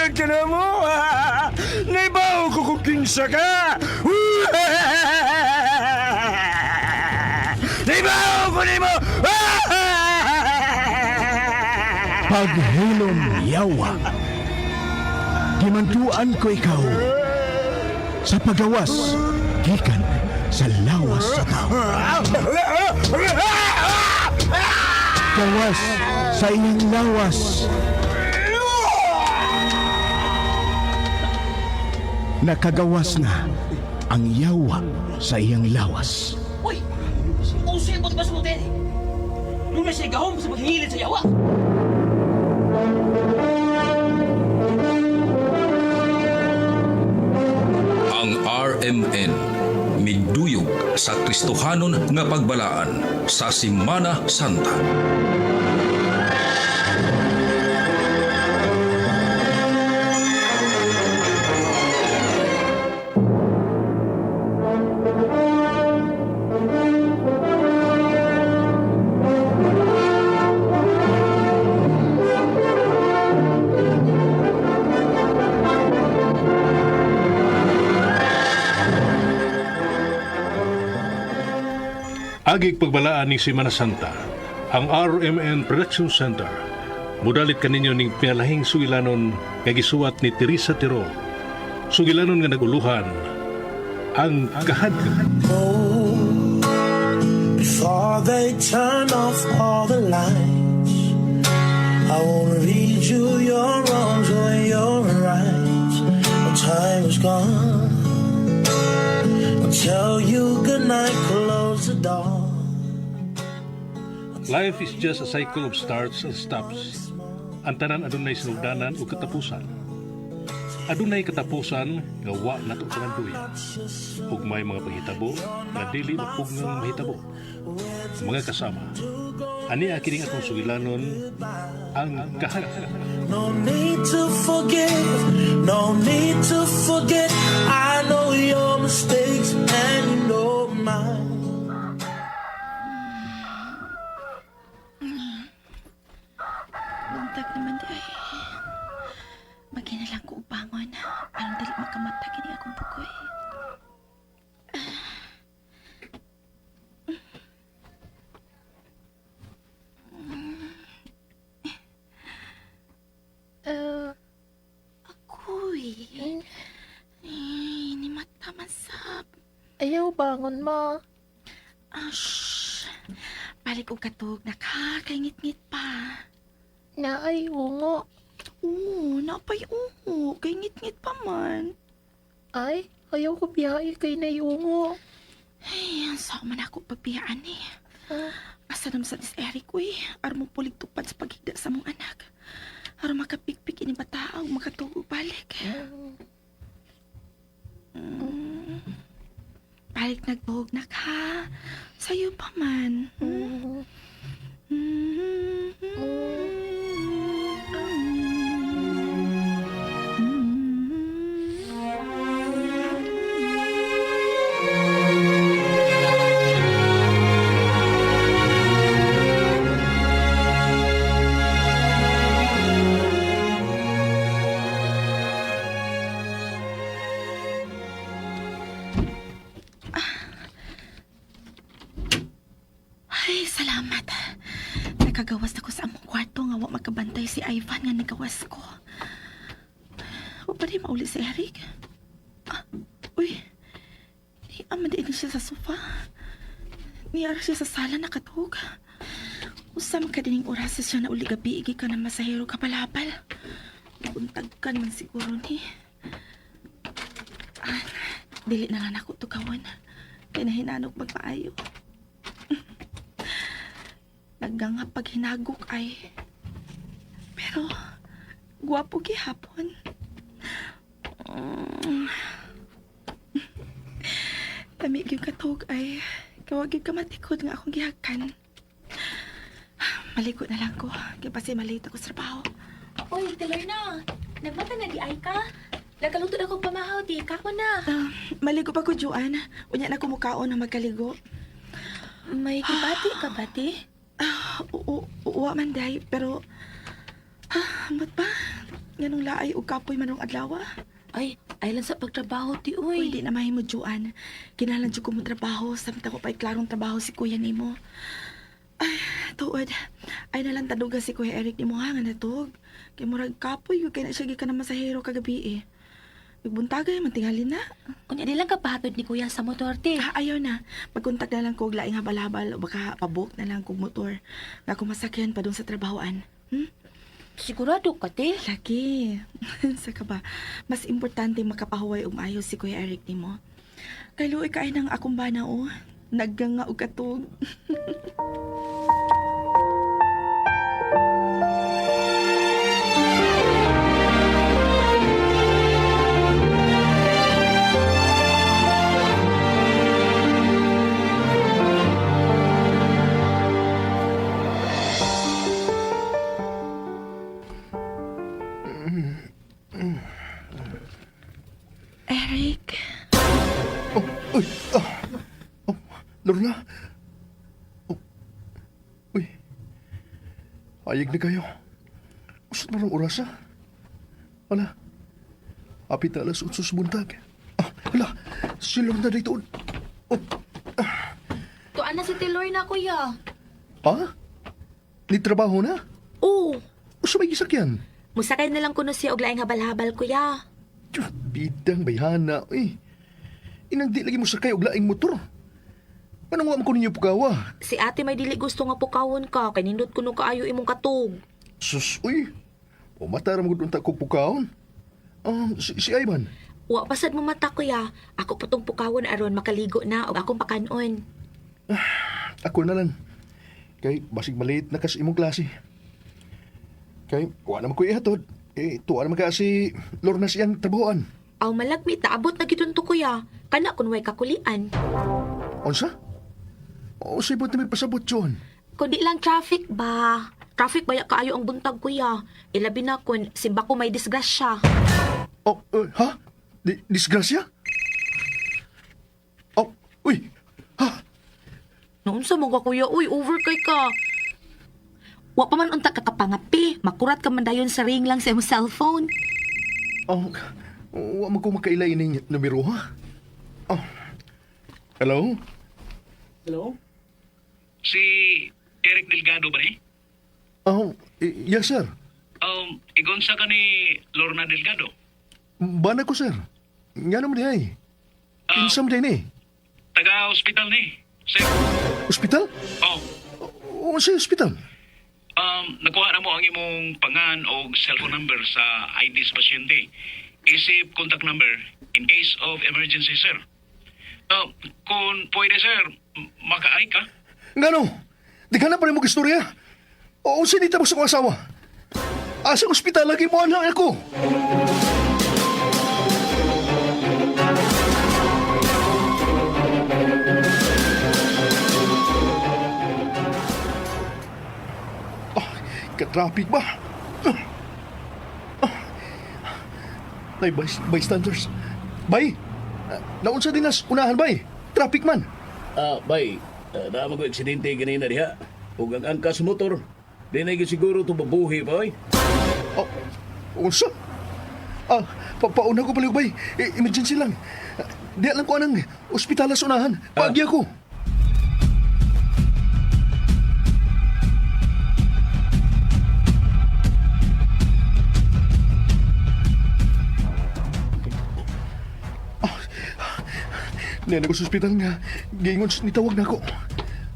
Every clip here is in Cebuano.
Nagbulag ka na mo! Naibaw ko kung kinsa ka! Naibaw ko nimo! Paghilom yawa. Gimantuan ko ikaw sa pagawas gikan sa lawas sa tao. Gawas sa iyang lawas. Nakagawas na ang yawa sa iyang lawas. Uy! Uso yung ba sa hotel? Lunes siya gahom sa paghihilid sa yawa. Ang RMN migduyog sa Kristohanon nga pagbalaan sa Simana Santa. Agig pagbalaan ni Semana Santa, ang RMN Production Center. Mudalit kaninyo ning pinalahing sugilanon nga gisuwat ni Teresa Tirol. Sugilanon nga naguluhan ang kahadlok. Before they turn off all the lights, I wanna read you your wrongs or your rights. When time is gone, I'll tell you goodnight, close the door. Life is just a cycle of starts and stops. Ang tanan adunay sinugdanan o katapusan. Adunay katapusan nga wa nato pangandoy. Ug may mga panghitabo nga dili mapugngang mahitabo. Mga kasama, ani kining atong sugilanon ang kahadlok. No need to forgive, no need to forget. I know your mistakes and you know mine. Buntag naman di ay. Maginalang ko og bangon. Aron dili makamata kini akong bukoy. Ako'y. Eh, ni mata man sab. Ayaw bangon ma. Ah, shh. Balik og katog nakakaingit-ngit pa. Naay ungo. Oo, napay ungo. Kay ngit-ngit pa man. Ay, ayaw ko biyahe kay naiungo. Ay, ang sao man ako pagbiyaan eh. Asa naman sa nis Eric, uy. Aron mo pulig tupad sa paghigda sa mong anak. Aron makapikpik ini bata og makatugo balik. Balik nagbuhog na ka. Sayo pa man. Hmm? Ay, salamat. Nakagawas ako sa among kwarto nga wa makabantay si Ivan nga nagawas ko. Wa pa rin mauli si Eric. Ah, uy. Ni ama din siya sa sofa. Niara siya sa sala nakatug. Usa man ka dining oras siya na uli gabi igi ka na masahero kapalapal. Buntag ka naman siguro ni. Ah, dili na lang nako tukawan. Kay nahinanok magpaayo. Nagangap pag hinagok ay. Pero, gwapo gihapon. Lami gyud katog ay. Kawag gyud ka matikod nga akong gihakan. Maligo na lang ko. Kaya pa malate ako sa trabaho. Uy, tuloy na. Nagmata na di ay ka. Nagaluto na kong pamahaw di. Kako na. Ah, maligo pa ko, Juan. Unya na kumukaon na magkaligo. May kibati ka ba, ti? Ah, oo, oo, man day. Pero, ah, ambot ba? Nganong laay og kapoy man rong adlaw? Ay, ay lang sa pagtrabaho ti Uy, uy. di na mahimo Juan. Kinahanglan jud ko mo trabaho samtang ko pa'y klarong trabaho si kuya nimo. Ay, tuod. Ay nalang taduga si Kuya Eric nimo ha nga natug. Kay murag kapoy gyud kay na siya gikan na masahero kagabi eh. Nagbuntagay man tingali na. Unya di lang ka pahatod ni kuya sa motor ti. Ah, ayaw na. Magkontak na lang ko og laing habal-habal o baka pabook na lang kog motor. Nga kung masakyan pa dun sa trabahoan. Sigurado ka ti? Lagi. Sa ka ba? Mas importante makapahuway og maayo si Kuya Eric nimo. Kay luoy kaay nang akong bana oh. Nagganga og katog. Eric. Oh, uy, ah. Oh, Lorna. Oh, uy. Ayag na kayo. Usot mo ng oras, ah? Wala. Apit na 8:00 sa buntag. Ah, wala. Si Lorna dito. Oh, Tuan na si Tilor na kuya. ha? Ni trabaho na? Oo. Usa may gisakyan? Musakay na lang kuno siya og laing habal-habal kuya. Diyos, bidang bayhana, eh. Inang di lagi mo sakay og laing motor. Anong wa man ko ninyo pugawa? Si ate may dili gusto nga pukawon ka kay nindot kuno kaayo imong katog. Sus, uy. Umatara mo gud unta ko pukaon. Si Ivan. Wa pasad mo mata kuya. Ako pa tong pukawon aron makaligo na og akong pakanon. Ako na lang. Kay basig maliit na kas imong klase. Kay wa naman ko ihatod. Eh, tuwa naman ka si Lorna siyang trabahoan. Aw malagmit na abot na gid to kuya. Kana kun way kakulian. Unsa? O sa ibot na may pasabot yun. Kundi lang traffic ba. Traffic baya kaayo ang buntag kuya. Ilabi na kun simba ko may disgrasya. Oh, eh, ha? Disgrasya? Oh, uy. Ha? Noon sa mga kuya, uy, over kay ka. Wa pa man unta ka kapangapi. Makurat ka man dayon sa ring lang sa imong cellphone. Oh, wa man ko makaila ining numero ha? Oh. Hello? Hello? Si Eric Delgado ba ni? Oh, yes sir. Igonsa ka ni Lorna Delgado. Bana ko sir. Nga naman di ay. Kinsa man di ni? Taga-hospital ni. Sir, Ospital? oh, O sa ospital? nakuha na mo ang imong pangan o cellphone number sa ID sa pasyente. Isip contact number in case of emergency, sir. Kung pwede, sir, makaay ka. Ngano? Di ka na pa rin mo istorya. O unsa ni tabo sa akong asawa? Asa ospital lagi mo anak ako? Ah, ka-traffic ba? Ah. Ah. Ay, bystanders. Bay, ah, naunsa din nas unahan, bay. Traffic man. Ah, bay, uh, ko aksidente ganina diha. Ug ang angkas motor, di na gyud siguro to mabuhi pa oy. Oh, unsa? Ah, pauna ko pala bay. Emergency lang. Ah, di alam ko anang ospital sa unahan. Paagi ako. Ah, Nena ko sa ospital nga. Giingon nitawag na ako.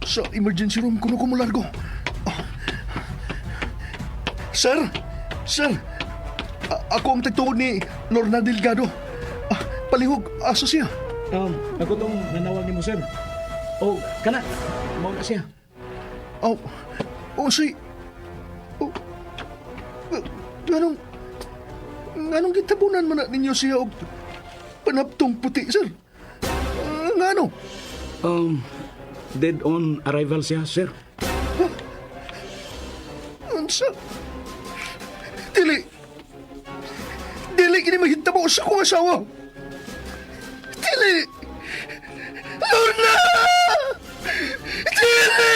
Sa emergency room kuno ko mulargo. Ah. Sir! Sir! Ako ang tagtuod ni Lorna Delgado. Ah, palihog, asa siya? Ako tong nanawag nimo sir. Oh, kana. Mao na siya. Oh, oh, si... Oh, nganong... Nganong gitabunan man na ninyo siya og panaptong puti, sir? Ah, ngano? Dead on arrival siya, sir. Unsa? Dili! Dili kini mahitabo sa akong asawa! Dili! Lorna! Dili!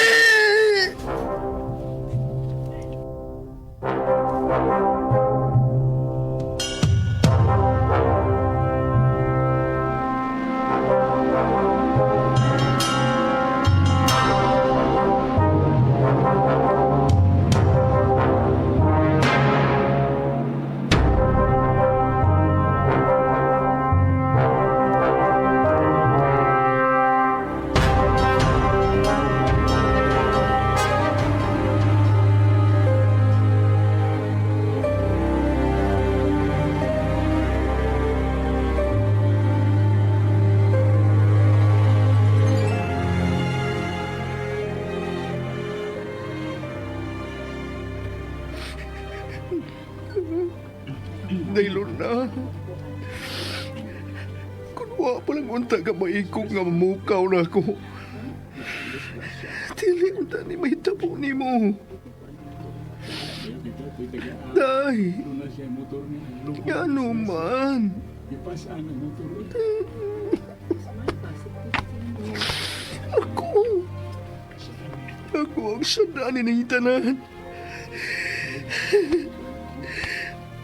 Lorna. Kung wa pa lang unta ka maikog nga mamukaw na ako. Dili unta ni mahitabo nimo. Day, ngano man? Ako. Ako ang sadani ng tanan.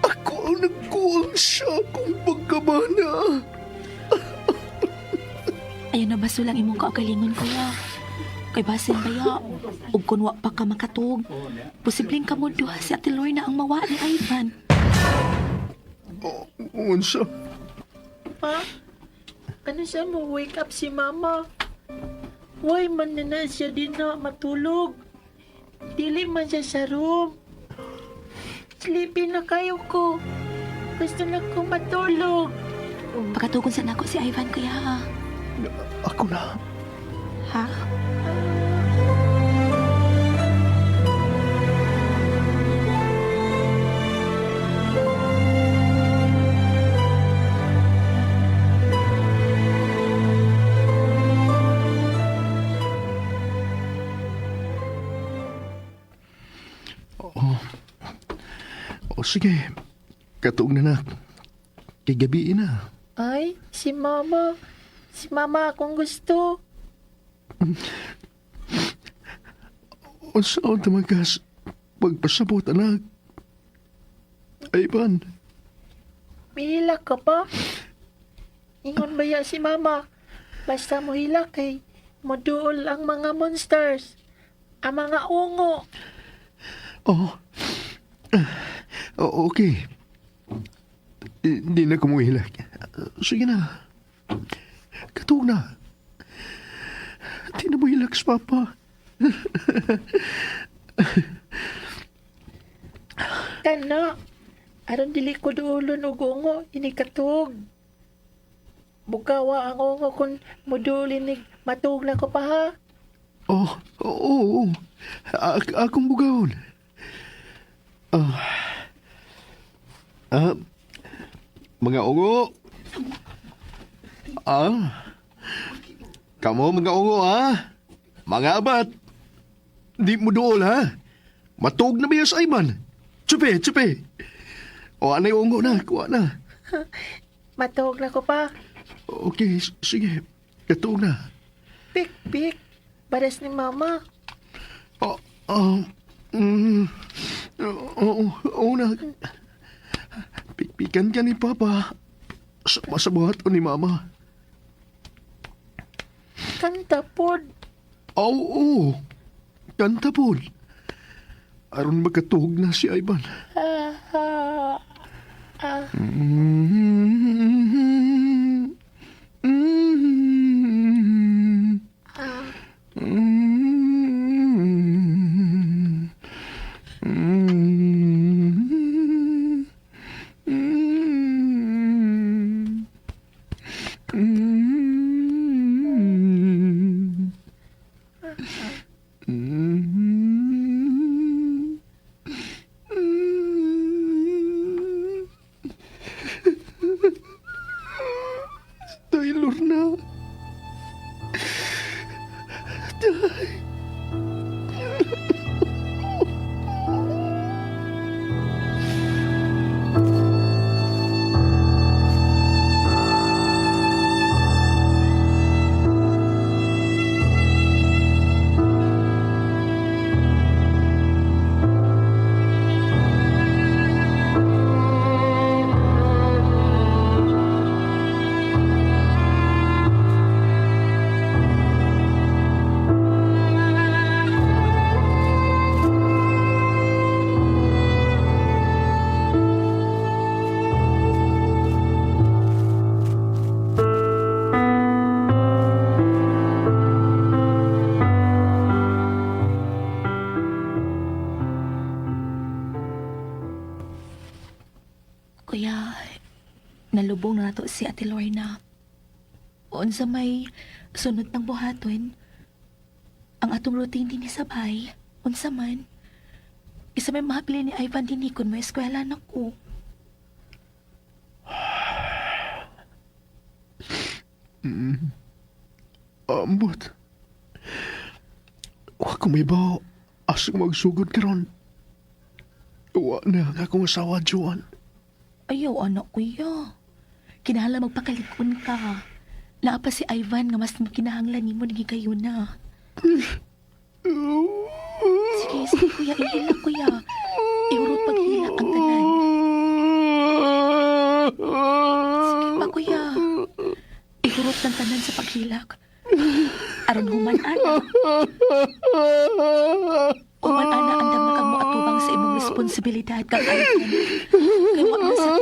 Ako ang nagkuwang sa akong pagkabana. Ayaw na baso lang imong kaugalingon, kuya. Kay basin baya, ug kun wa pa ka makatug, posibleng kamo duha si Ate Lorna ang mawa ni Ivan. Oh, unsa? Pa, ano siya mo wake up si mama? Why man na na siya din na matulog? Dili man siya sa room. Sleepy na kayo ko. Gusto na ko matulog. Pagkatugon sa nako si Ivan, kuya. Ako na. Ha? Oh. Oh, sige. Katuog na nak. Kay gabi na. Ay, si mama. Si mama akong gusto. Unsa ang tamagas? Pagpasabot, anak. Ivan, Mihilak ka pa? Ingon ba ya si mama? Basta mohilak kay moduol ang mga monsters. Ang mga ungo. Oh. Oh, okay. Hindi na kumuhilak. Sige na. Katuog na. Hindi na muhilak si Papa. Kana, aron dili ko duolon og ungo, ini katuog. Bukawa ang ungo kung moduol inig matuog na ko pa ha. Oh, oo, oo. Akong bugawon. Ah. Ah. Mga ungo. Ah. Kamo mga ungo ha. Mga abat. Di mo dool ha. Matug na ba sa Iman? Tsupi, tsupi. O anay ungo na, kuha na. Matuog na ko pa. Okay, sige. Katuog na. Pik, pik. Pares ni mama. Oh, oh, oo, oo na. Pikpikan ka ni Papa. Sama sa buhat o ni Mama. Kanta pod. Oo, oo. Kanta po. Aron makatuog na si Ivan. Ah, ah, ah. Mm, mm, Ah. mm, mm, mm, mm, mm, mm. Taylor na. Tay. Kuya, nalubong na nato si Ate Lorna. Unsa may sunod ng buhaton, ang atong routine din sa bay, unsa man, isa may mahapili ni Ivan din kung may eskwela na ko. Ambot. Wa ko mahibaw asa ko magsugod karon. Wa na ang akong asawa, Joan. Ayaw, anak, kuya. Kinahanglan magpakalig-on ka. Naa pa si Ivan nga mas kinahanglan nimo ng higayuna. Sige, sige, kuya. Ihilak, kuya. Ihurot paghilak ang tanan. Sige pa, kuya. Ihurot ng tanan sa paghilak. Aron human ana. Human ana andam na kang moatubang sa imong responsibilidad kang Ivan. Kay wa na sa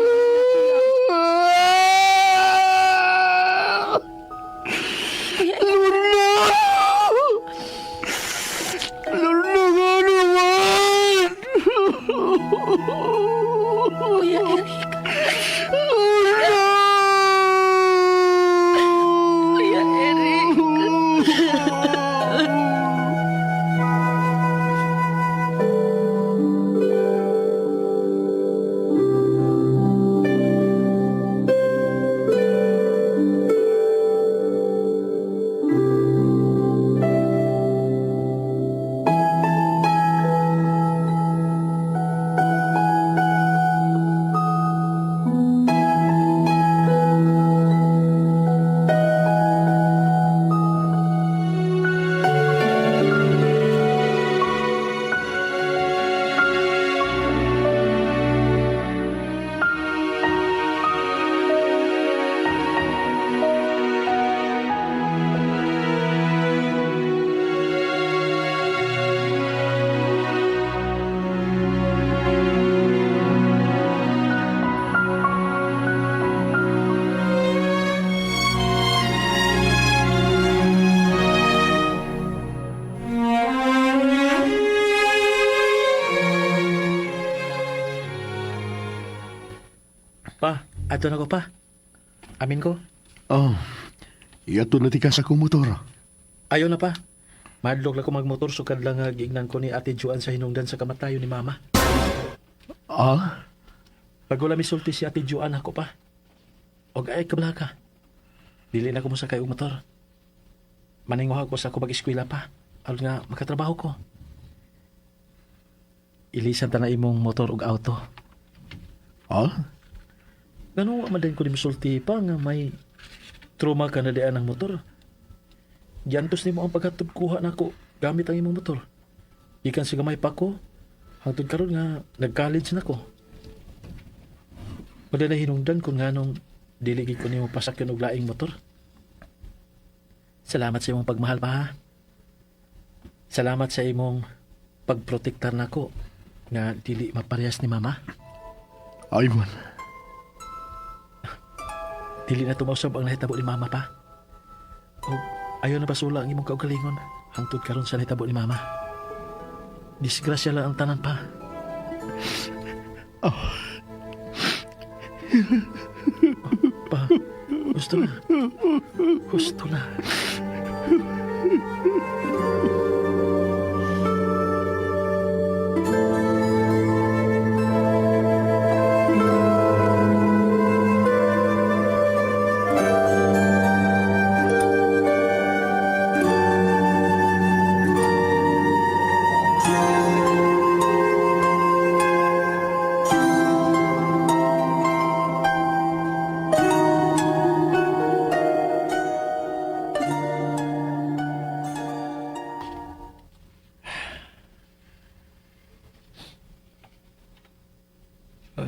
Kuya, Lorna! Lorna nga naman! Kuya Eric. Lorna! Kuya Eric. Pa, ato na ko pa. Amin ko. Oh, iyato na tika sa akong motor. Ayaw na pa. Madlok lang ko magmotor sukad lang nga giingnan ko ni Ate Joan sa hinungdan sa kamatayon ni Mama. Ah? Pag wala misulti si Ate Joan ako pa. Og ay kabla ka. Dili na ko mosakay og motor. Maninguha ko sa ako mag-eskwela pa. Aron nga makatrabaho ko. Ilisan ta na imong motor ug auto. Ah? Ngano wa man din ko ni misulti pa nga may trauma ka na dian ang motor. Giantos nimo ang paghatod kuha nako gamit ang imong motor. Gikan sa gamay pa ko hangtod karon nga nag-college na ko. Wala na hinungdan kung nganong dili gid ko nimo pasakyon og laing motor. Salamat sa imong pagmahal pa ha. Salamat sa imong pagprotektar nako nga dili maparehas ni mama. Ivan, Dili na tumausab ang nahitabo ni mama pa. O ayaw na basula ang imong kaugalingon hangtod karon sa nahitabo ni mama. Disgrasya lang ang tanan pa. Pa, gusto na. Gusto na.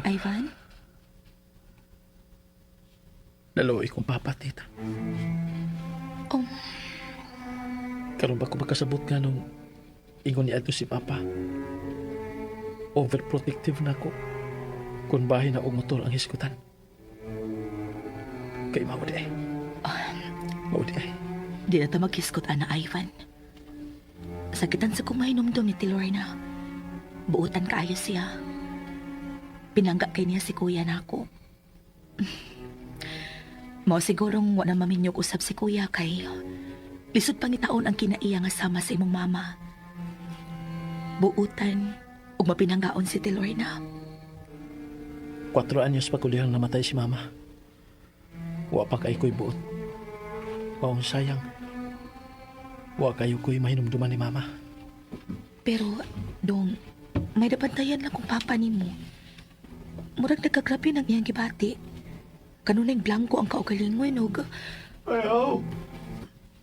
Ivan? Naluoy kong papa, tita. Oh, Karon ba ko makasabot nga nung ingon ni adto si Papa? Overprotective na ko. Kung bahin na og motor ang hisgutan. Kay mao di ay. Mao di ay. di na ta maghiskot, ana Ivan. Sakitan sa kumahinumdum ni Tilorna. Buotan kaayo siya. Pinangga kay niya si kuya nako. Mao sigurong wa na maminyog usab si kuya kay lisod pangitaon ang kinaiya nga sama sa imong mama. Buutan ug mapinanggaon si Tilorna. 4 anyos pa kulihang namatay si Mama. Wa pa kay ko'y buot. Maong sayang. Wa kayo ko'y mahinumduman ni Mama. Pero, dong, may nabantayan lang kung papa nimo. Murag nagkagrabe ng iyang gibati. Kanunay blanco ang kaugalingon og Ayaw!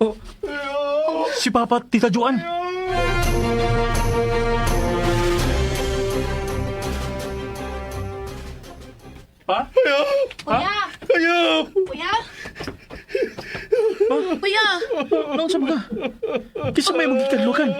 Oh, si Papa, Tita Joan! Pa? Ayaw! Kuya! Ayaw! Kuya! Kuya! Noon sa mga? Kisa may magkikadlukan.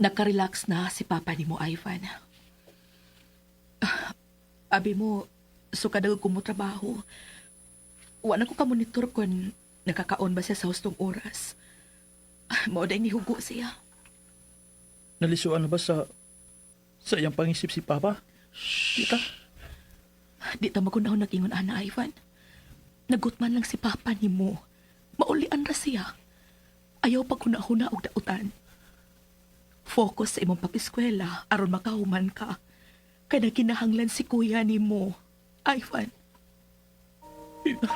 Nakarelax na si papa nimo, Ivan. Ah, abi mo, suka daw ko mo trabaho. Wala ko kamonitor kung nakakaon ba siya sa hustong oras. Ah, mao day nihugo siya. Nalisuan na ba sa iyang pangisip si Papa? Tita? Di ta magunahon nag-ingon ana, Ivan. Nagutman lang si papa nimo. Maulian ra siya. Ayaw paghuna-huna og dautan. Focus sa imong pag-eskwela aron makahuman ka. Kay nagkinahanglan si kuya nimo, Ivan. Tita.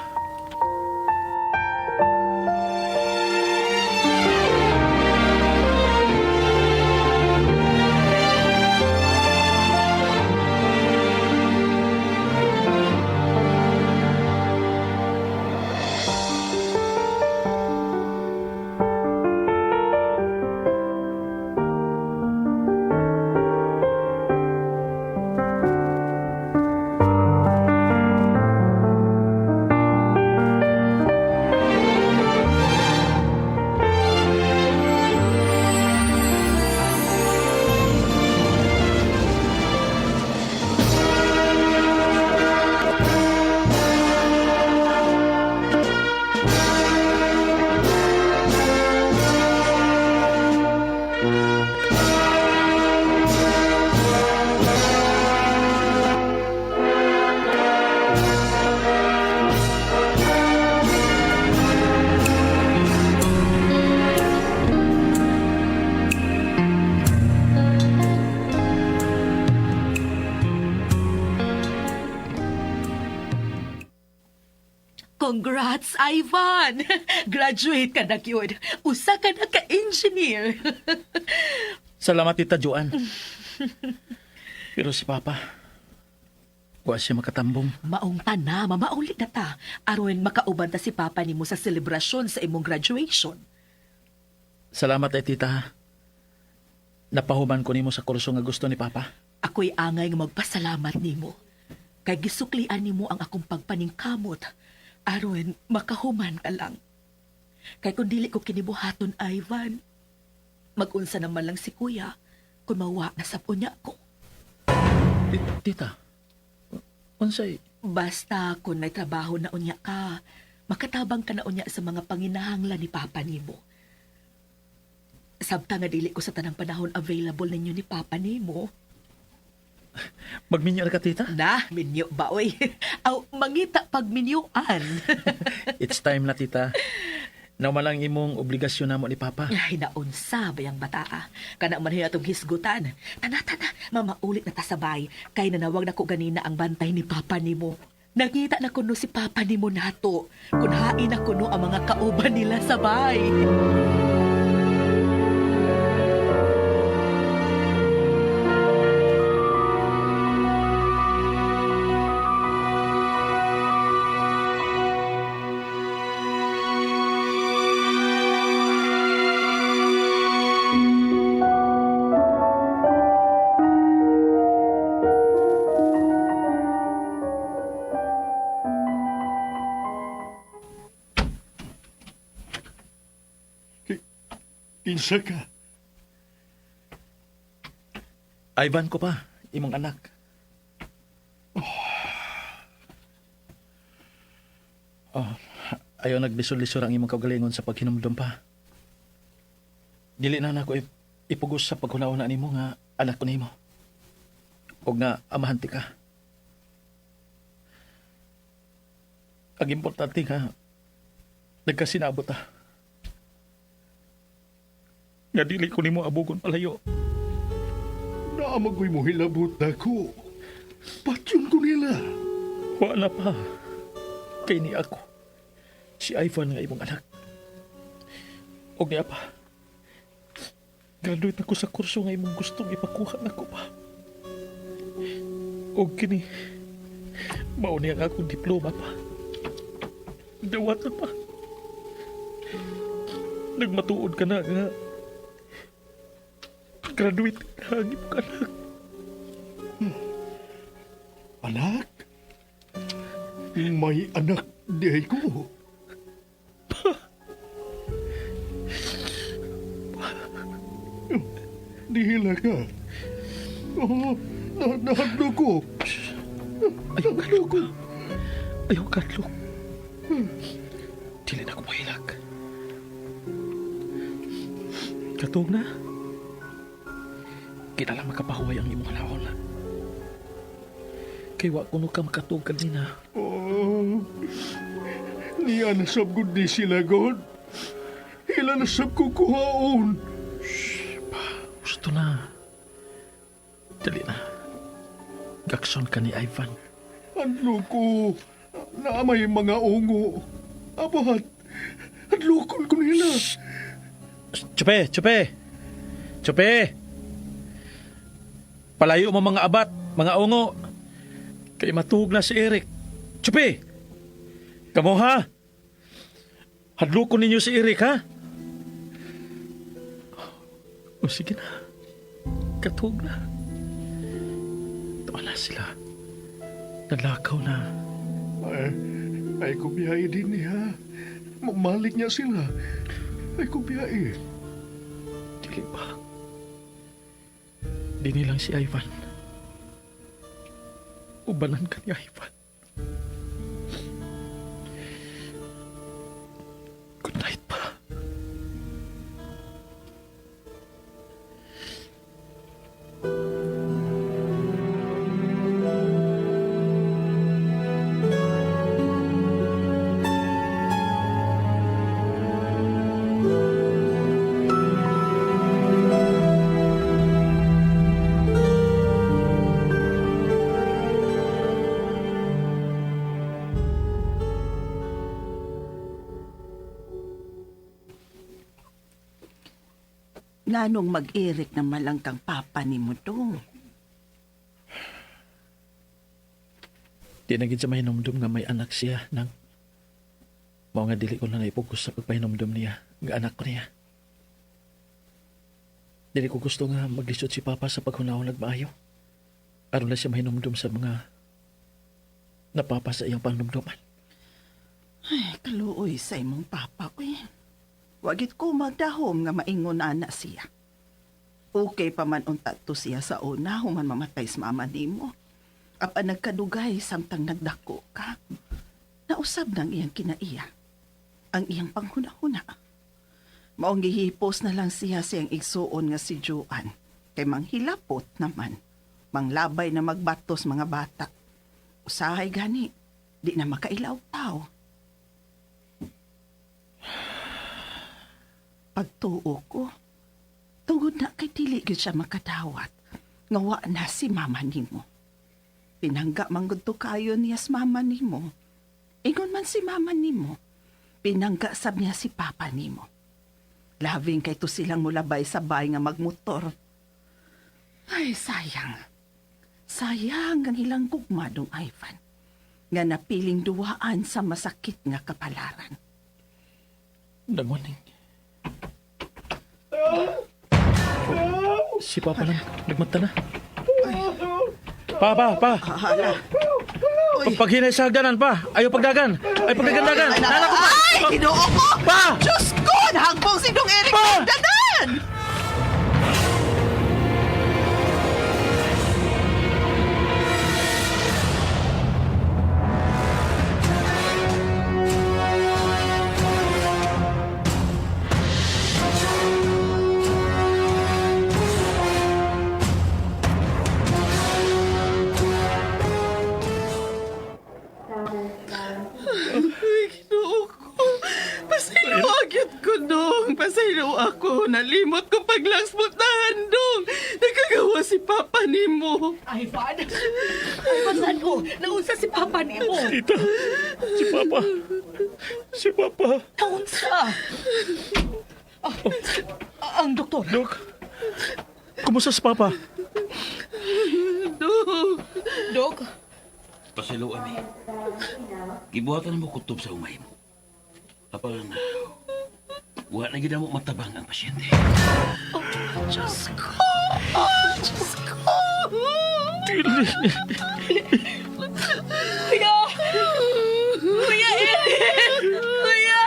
Congrats, Ivan! Graduate ka na gyud. Usa ka na ka-engineer. Salamat, Tita Joan. Pero si Papa, wa siya makatambong. Maong tana, mamauli na ta. Aron makauban ta si papa nimo sa selebrasyon sa imong graduation. Salamat ay tita. Napahuman ko nimo sa kurso nga gusto ni Papa. Ako'y angay nga magpasalamat nimo. Kay gisuklian nimo ang akong pagpaningkamot. Aron makahuman ka lang. Kay kung dili ko kinibuhaton, Ivan, magunsa naman lang si kuya kung mawa na sa punya ko. Tita, unsay Basta kung may trabaho na unya ka, makatabang ka na unya sa mga panginahanglan ni Papa nimo. Sabta nga dili ko sa tanang panahon available ninyo ni Papa nimo. Magminyo ra ka, tita? Na, minyo ba oy? Aw, mangita pag minyuan. It's time na, tita. Nauman lang imong obligasyon namo ni Papa. Ay, naunsa bayang bataa. Kana man hiya atong hisgutan. Tana, tana, mamaulit na tasabay. Kay nanawag na ko ganina ang bantay ni Papa nimo. Nangita na kuno si Papa nimo nato. Kunhain na kuno ang mga kauban nila sabay. Kinsa ka? Ivan ko pa, imong anak. Oh, ayaw naglisod-lisod ang imong kaugalingon sa paghinumdum pa. Dili na nako ipugos sa paghuna-huna nimo nga anak ko nimo. Og nga amahan ti ka. Ang importante nga, nagkasinabot ta. Nga dili ko nimo abugon palayo. Naamagoy mo hilabot na ko. Patyon ko nila. Wala pa. Kay ni ako. Si Ivan nga imong anak. Og niya pa. Graduate ako sa kurso nga imong gustong ipakuha nako pa. Og kini, mao niya ang akong diploma pa. Dawat na pa. Nagmatuod ka na nga. Graduate na ang imong anak. Anak? May anak di ko. Dihila ka. Oh, nahadlo ko. Ayaw kadlok. Ayaw kadlok. Dili na ko mahilak. Katog na. Kita lang makapahuway ang imong laon. Kay wa kuno ka makatug kanina. Oh, niya nasab ko di sila, God. Ila nasab ko kuhaon. Gusto na. Dali na. Gakson ka ni Ivan. Adlo ko. Na may mga ungo. Abat, adlokon ko nila. Chupe! Chupe! Chupe! Palayo mo mga abat, mga ungo. Kay matuhog na si Eric. Chupe! Kamo ha? Hadlokon ninyo si Eric ha? O sige na. Katuhog na. Wala sila. Nalakaw na. Ay, ay ko biyahe din niya. Mamalik niya sila. Ay ko biyahe. Dili ba? Dini lang si Ivan. Ubanan ka ni Ivan. Good night pa. Nganong mag-irik na malang kang papa ni mo dong. Di na gid siya mahinumdum nga may anak siya nang mao nga dili ko na naipugos sa pagpahinumdum niya nga anak ko niya. Dili ko gusto nga maglisod si Papa sa paghunahon nagmaayo. Aron na siya mahinumdum sa mga napapa sa iyang panumduman. Ay, kaluoy sa imong papa ko eh. Wagit ko magdahom nga maingon ana siya. Okay pa man unta to siya sa una human mamatay sa mama nimo. Apan nagkadugay samtang nagdako ka. Nausab ng iyang kinaiya. Ang iyang panghuna-huna. Maong gihipos na lang siya siyang igsuon nga si Joan. Kay manghilapot naman. Manglabay na magbatos mga bata. Usahay gani, di na makailaw tao. Pagtuo ko, tungod na kay dili gyud siya makadawat. Nga wa na si mama nimo. Pinangga man gud to kayo niya sa mama nimo. Ingon man si mama nimo. Pinangga sab niya si papa nimo. Labing kay to silang mulabay sa bay nga magmotor. Ay, sayang. Sayang ang ilang gugma dong Ivan. Nga napiling duwaan sa masakit nga kapalaran. Dangoning. Si Papa lang, nagmata na. Pa, pa, pa. Hala. Uy. Paghinay sa hagdanan, pa. Ayaw pagdagan. Ay pagdagan-dagan. Nana ko pa. Ay, ginoo ko! Pa! Diyos ko! Nahagbong si Dong Eric Pa! Pagdanan! Pero ako, nalimot ko paglangsmutahan dong. Nakagawa si Papa nimo. Ivan! Ivan, saan ko? Naunsa si Papa nimo. Tita, si Papa. Si Papa. Naunsa! Ah, ang doktor. Dok, kumusta si Papa? Dok. Dok? Pasiluan eh. Gibuhatan mo kutob sa umay mo. Apan, wa na gid mo matabang ang pasyente. Oh, Diyos ko! Oh, Diyos ko! Kuya! Kuya Eric! Kuya!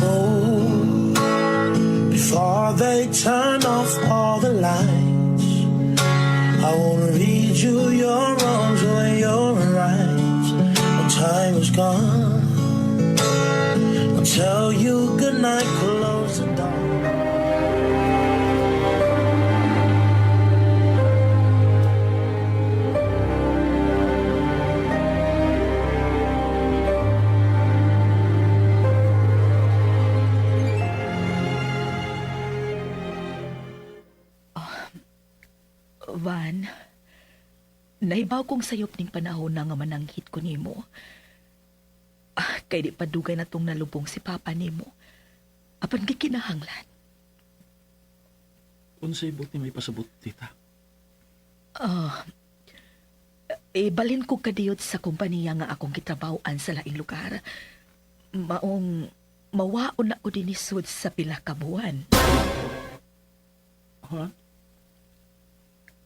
Oh, before they turn off all the lights, I wanna read you your wrongs or your rights. When time is gone, I'll tell you goodnight, close the door. Van, naibaw kong sayop ning panahon na nga mananghit ko nimo. Ah, kay di pa dugay na tong nalubong si Papa nimo. Apan gikinahanglan. Unsay buti may pasabot, tita? Ah, eh, balin ko kadiyot sa kompanya nga akong gitrabahoan sa laing lugar. Maong mawaon na ko dinisod sa pila ka buwan. Ha?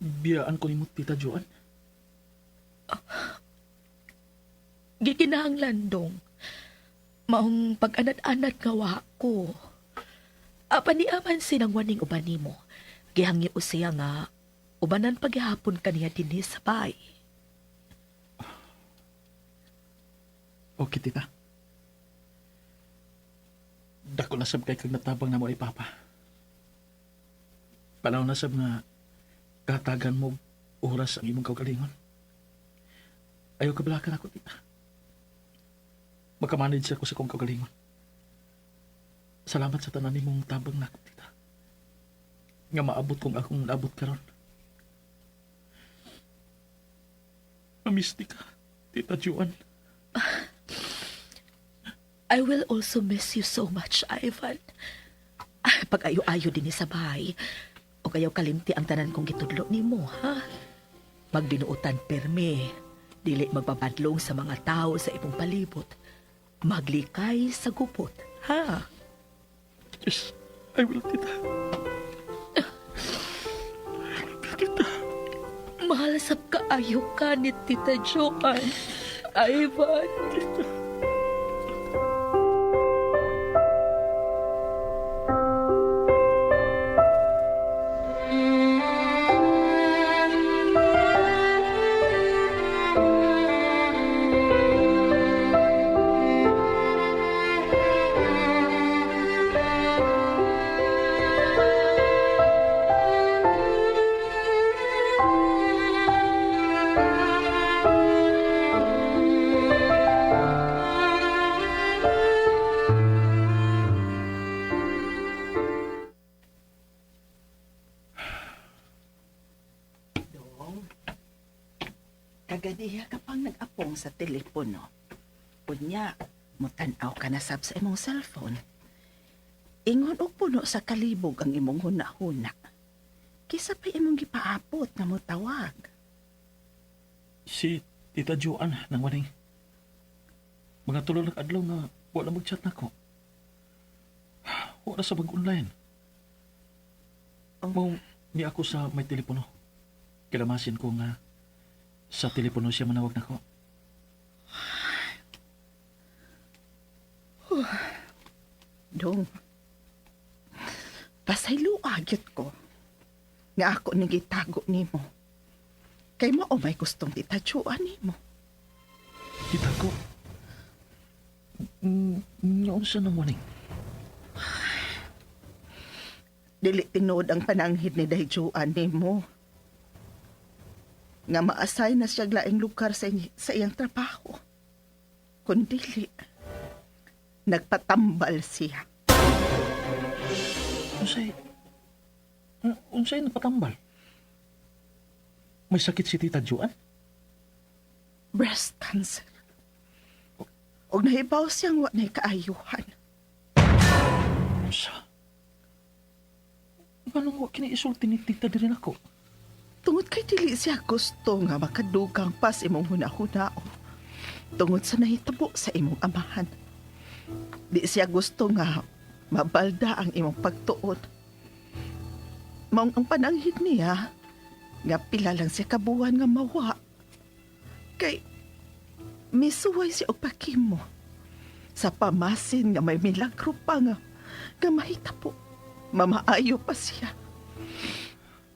Biyaan ko nimo, Tita Joan. Gikinahanglan dong. Maong pag-anad-anad nga wa ko. Apan ni aman sinang waning uban nimo. Gihangyo siya nga ubanan paghihapon kaniya dinhi sa bay. Okay, tita. Dako na sab kay kag natabang na mo ni Papa. Panahon na sab nga katagan mo oras ang imong kaugalingon. Ayaw kabalakan ako, tita. Makamanage ako sa kong kaugalingon. Salamat sa tanan nimong tabang nako, tita. Nga maabot kong akong naabot karon. Mamiss ka, Tita Joan. I will also miss you so much, Ivan. Ah, pag-ayo-ayo din sa bahay. O kayaw kalimti ang tanan kong gitudlo nimo, ha? Magbinuotan perme. Dili magbabadlong sa mga tao sa imong palibot. Maglikay sa gupot, ha? Yes, I will, tita. Tita. Mahal sab kaayo ka ni Tita Joan. Ivan. Tita. Dong, kaganiha ka pang nag-apong sa telepono. Unya, mutan-aw ka na sab sa imong cellphone. Ingon og puno sa kalibog ang imong huna-huna. Kisa pa imong gipaapot nga motawag. Si Tita Joan nang waning. Mga tulo na adlaw nga wala mag-chat nako. Wala sa mag-online. Oh. Mao ni ako sa may telepono. Kilamasin ko nga sa telepono siya manawag nako. Dong, pasayloa gyud ko. Nga ako ni gitago nimo. Kay mao may gustong Tita Joan nimo. Gitago? Nga unsa nang waning? Dili tinuod ang pananghid ni Day Joan nimo. Nga ma-assign na siya laing lugar sa iyang trabaho. Kun dili, nagpatambal siya. Unsay napatambal? May sakit si Tita Joan? Breast cancer. Og nahibaw siyang wa na'y kaayuhan. Unsa? Nganong wa kini isulti ni Tita diri nako? Tungod kay dili siya gusto nga makadugang pas imong hunahunaon. Tungod sa nahitabo sa imong amahan. Di siya gusto nga mabalda ang imong pagtuon. Maong ang pananghid niya, nga pila lang siya kabuwan nga mawa. Kay misuway siya og pakimo sa pamasin nga may milagro pa nga mahitabo. Mamaayo pa siya.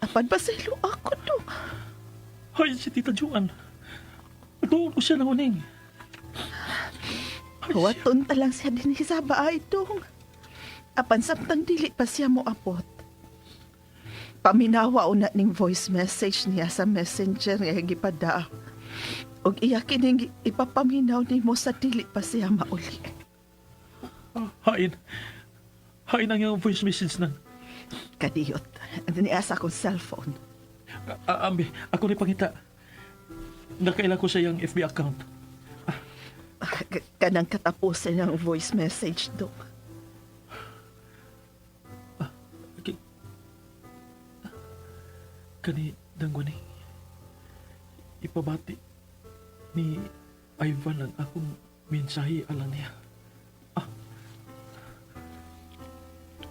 Apan pasaylo ako do. Hay, si Tita Joan. Doon ko siya nanguning. Huwaton ta lang siya din sa baay dong. Apan samtang dili pa siya moabot. Paminawa una ning voice message niya sa messenger nga gipada. Og iya kining ipapaminaw nimo sa dili pa siya mauli. Hain. Hain ang iyong voice message nang. Kadiyot. Niya sa akong cellphone. Ambi, ako ni pangita. Nakaila ko sa iyang FB account. Kanang katapusan ng voice message dong. Kani dangwani. Ipabati ni Ivan ang akong mensahe alang niya.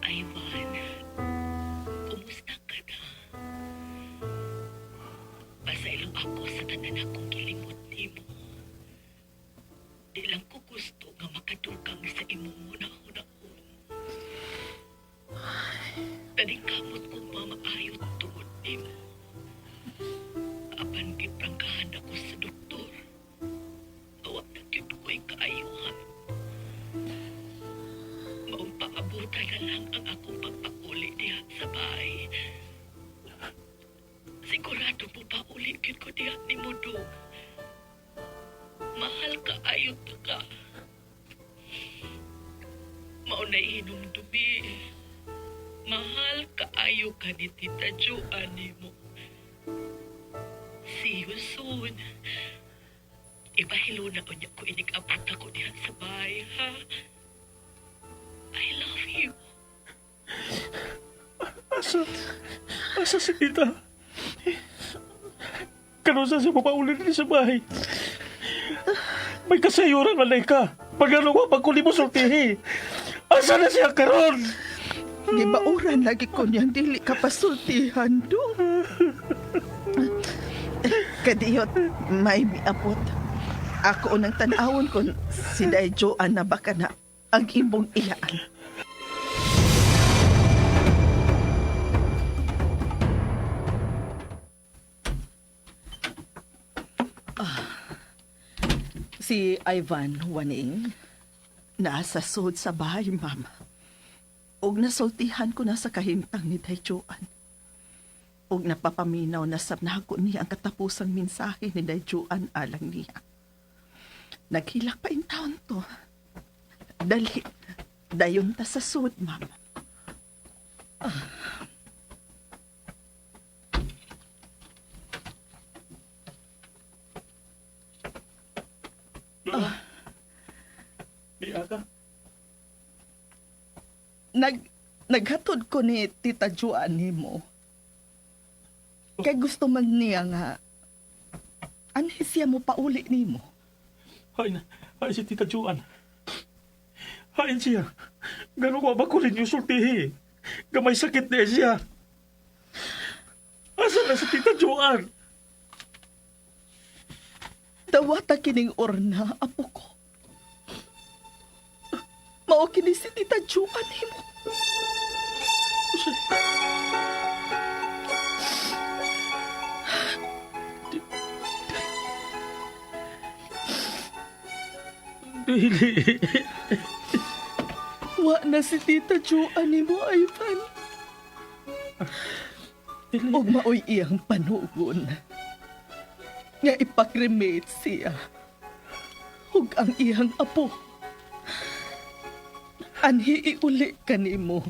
Ivan, kumusta ka na? Pasaylo ako sa tanan akong gilimot nimo. Di lang ko gusto nga makadugang sa imong hunahunahon. Naningkamot kong mamaayo tungod nimo. Apan giprangkahan ako sa doktor. Awa na gyud ko'y kaayuhan. Maong paabutan na lang ang akong pagpauli diha sa bahay. Sigurado mo pauli gyud ko diha ni Dong. Mahal ka ayo ta ka. Maunay hinumdumi. Mahal kaayo ka ni Tita Joanne nimo. See you soon. Ipahilo na unya ko inig-abot ako diha sa bahay, ha? I love you. Asa si Tita? Kanusa siya mapauli din sa bahay? May kasayuran man ka. Pag ano ko, pagkuli mo sultihi. Asa na siya karon? Gibauran lagi ko niyang dili ka pasultihan dong. Kadiyot, may miabot. Ako unang tan-awon kon si Day Joanne na baka na ang imong iyaan. Si Ivan Waning? Nasa sud sa bahay, ma'am. Og nasultihan ko na sa kahimtang ni Day Joanne. Og napapaminaw na sa nako niya ang katapusang mensahe ni Day Joanne alang niya. Naghilak pa in town to. Dali, dayon ta sa sud, ma'am. Di ka. Naghatod ko ni Tita Joanne nimo. Kay gusto man niya nga anhi siya mo pauli nimo. Hain, hain si Tita Joanne. Hain siya. Gano'n ko ba kulin yung sultihi? Gamay sakit niya siya. Asa na si Tita Joanne? Dawata kining orna, apo ko. Mao kini si Tita Joanne nimo. Dili. Wa na si Tita Joanne nimo, Ivan. Ug maoy iyang panugon. Nga ipakremate siya. Ug ang iyang apo. Anhi iuli kanimo.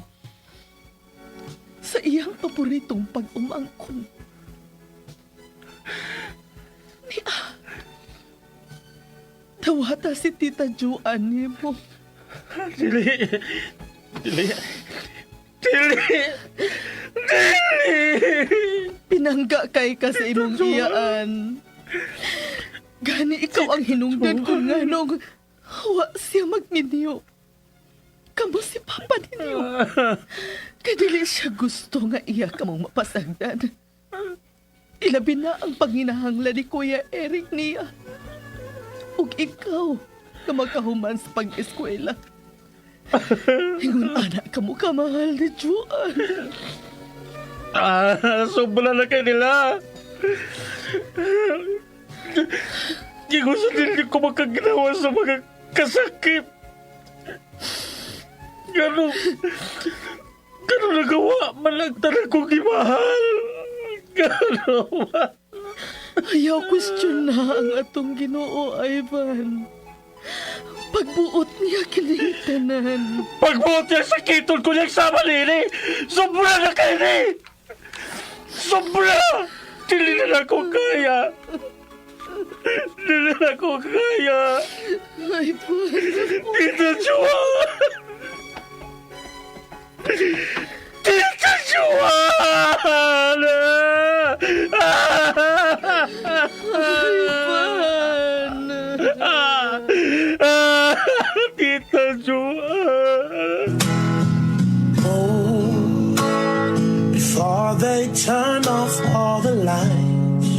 Sa iyang paboritong pag-umangkon. Niya. Dawata si Tita Joanne nimo. Dili. Dili. Dili. Dili. Pinangga kay ka sa imong iyaan. Gani ikaw ang hinungdan ko nga nung wa siya magminyo. Kamo si Papa ninyo. Kadili siya gusto nga iya kamong mapasagdan. Ilabi na ang panginahanglan ni Kuya Eric niya. Ug ikaw nga magkahuman sa pag-eskwela. Ingon anak kamo kamahal ni Juan. Ah, sobra na kay nila. Di ko sa dili ko makaginawa sa mga kasakit. Gano, gano nagawa man ang tanan kong gimahal. Gano ba? Ayaw question na ang atong Ginoo, Ivan. Pagbuot niya kining tanan. Pagbuot niya sa kitol ko niyang sama nini. Sobra na kayo ni. Sobra! Dili na na ko kaya. Dili na ko kaya. Ivan. Tita Joanne! Tita Joanne! Ivan! Tita Joanne! Oh, before they turn off all the lights,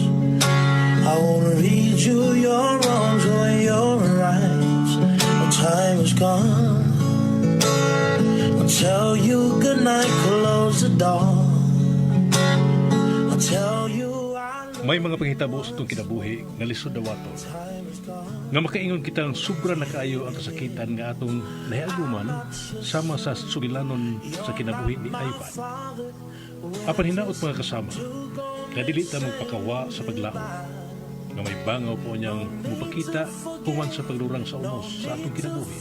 I wanna read you your wrongs or your rights. My time is gone. I'll tell you goodnight, close the door. I'll tell you I May mga panghitabo sa itong kinabuhi nga lisod dawaton. Nga makaingon kitang sobra na kaayo ang kasakitan nga atong nahiaguman sama sa sugilanon sa kinabuhi ni Ivan. Apan hinaot mga kasama, nga dili ta magpakawa sa paglaom, nga may bangaw po niyang mupakita human sa paglurang sa umos sa atong kinabuhi.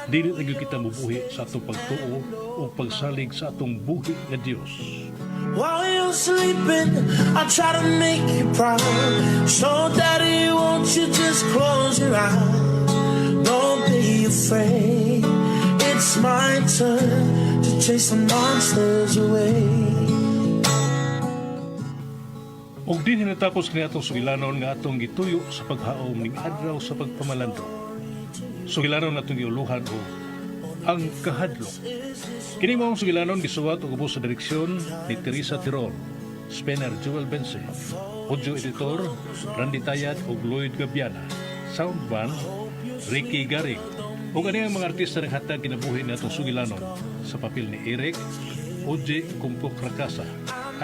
Dili na gyud kita mubuhi sa atong pagtuo o pagsalig sa atong buhi nga Dios. While you're sleeping, I try to make you proud. So, Daddy, won't you just close your eyes? Don't be afraid. It's my turn to chase the monsters away. Og din hinatapos kini atong sugilanon nga atong gituyo sa paghaom ning adlaw sa pagpamalandong. Sugilanon atong giuluhan og ang kahadlok. Kini mao ang sugilanon gisuwat og ubos sa direksyon ni Teresa Tirol, Spenner Joel Bense, audio editor Randy Tayat ug Lloyd Gabiana, soundman Ricky Garing. Ug ani ang mga artista naghatag kinabuhi ni atong sugilanon sa papel ni Eric, Oje Kumpok Rakasa,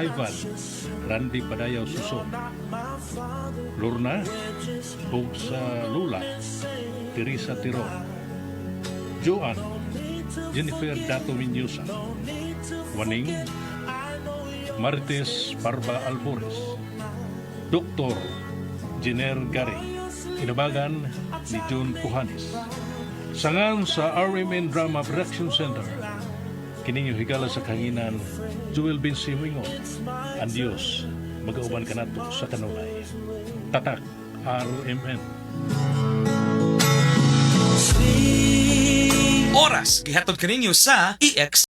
Ivan, Randy Padayaw Suson, Lorna, ug sa Lula, Teresa Tirol, Joan, Jennifer Dato Minyusa, Waning, Marites Barba Albores, Dr. Jener Garing, Inabagan ni June Puhanis. Sangan sa RMN Drama Production Center, kininyo higala sa kahanginan, Joel Bensi Moingon, ang Diyos, magauban kanato sa kanunay. Tatak, RMN. Oras gihatod kaninyo sa EX.